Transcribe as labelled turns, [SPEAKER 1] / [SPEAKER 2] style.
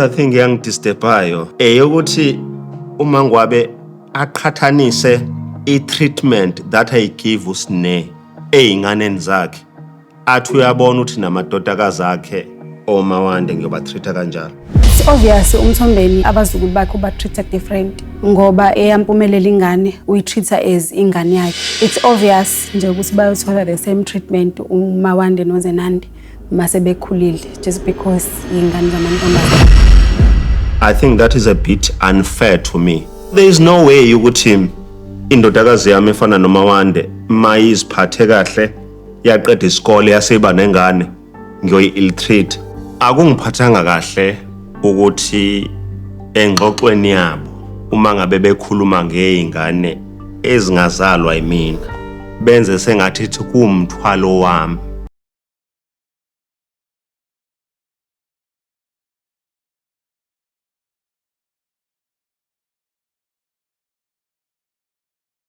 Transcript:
[SPEAKER 1] I think yangidisturbayo eyokuthi uma ngwabe aqhathanise i-treatment that I give uSne ey'nganeni zakhe, athi uyabona ukuthi namadodakazi akhe oMawande ngiyoba-treat-a kanjalo.
[SPEAKER 2] It's obvious uMthombeni abazukulu bakhe uba-treat-a different ngoba eyampumelela ingane uyi-treat-a as ingane yakhe. It's obvious nje ukuthi bayothola the same treatment uMawande noZenande mase bekhulile just because iy'ngane zamantombazane.
[SPEAKER 1] I think that is a bit unfair to me. There is no way ukuthi indodakazi yami efana noMawande mayiziphathe kahle, yaqeda isikole, yaseba nengane, ngiyoyi-ill-treat. Akungiphathanga kahle ukuthi engxoxweni yabo uma ngabe bekhuluma ngey'ngane ezingazalwa yimina benze sengathi kuwumthwalo wami.